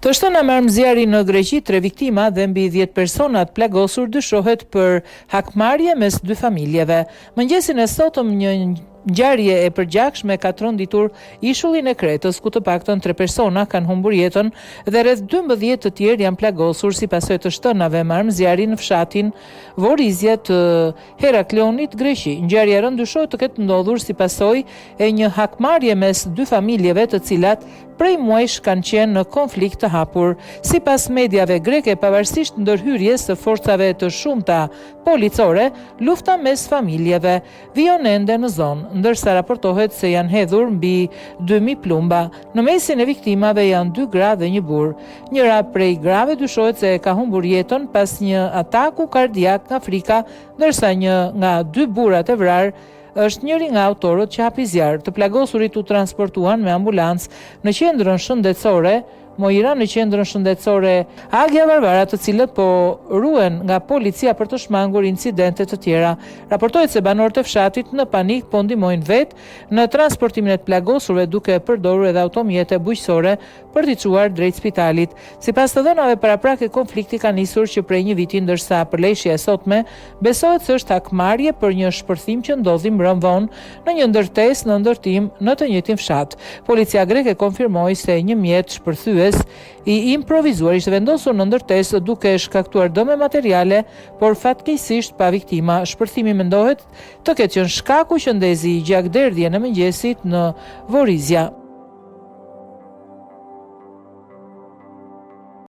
Të shtëna me armë zjarri në Greqi, tre viktima dhe mbi 10 persona të plagosur dyshohet për hakmarrje mes dy familjeve. Mëngjesin e sotëm një ngjarje e përgjakshme ka tronditur ishullin e Kretës, ku të paktën tre persona kanë humbur jetën dhe rreth 12 të tjerë janë plagosur si pasojë të shtënave me armë zjarri në fshatin Vorizia të Heraklionit, Greqi. Ngjarja e rëndë dyshohet të ketë ndodhur si pasojë e një hakmarrje mes dy familjeve të cilat prej muajsh kanë qenë në konflikt të hapur. Sipas mediave greke, pavarësisht ndërhyrjes së forcave të shumta policore, lufta mes familjeve vijon ende në zonë, ndërsa raportohet se janë hedhur mbi 2000 plumba. Në mesin e viktimave janë dy gra dhe një burrë. Njëra prej grave dyshohet se ka humbur jetën pas një ataku kardiak nga frika, ndërsa një nga dy burrat e vrarë është njëri nga autorët që hapi zjarr. Të plagosurit u transportuan me ambulancë në qendrën shëndetësore Moira në qendrën shëndetësore Agia Varvara, të cilët po ruhen nga policia për të shmangur incidente të tjera. Raportohet se banorët e fshatit në panik po ndihmojnë vetë në transportimin e të plagosurve duke përdorur edhe automjete bujqësore për t'i çuar drejt spitalit. Sipas të dhënave paraprake konflikti ka nisur që prej një viti ndërsa përleshja e sotme besohet se është hakmarrje për një shpërthim që ndodhi mbrëmë vonë në një ndërtesë në ndërtim në të njëjtin fshat. Policia greke konfirmoi se një mjet shpërthyes i improvizuar ishte vendosur në ndërtesë duke shkaktuar dëme materiale, por fatkeqësisht pa viktima. Shpërthimi mendohet të ketë qenë shkaku që ndezi gjakderdhjen e mëngjesit në Vorizia.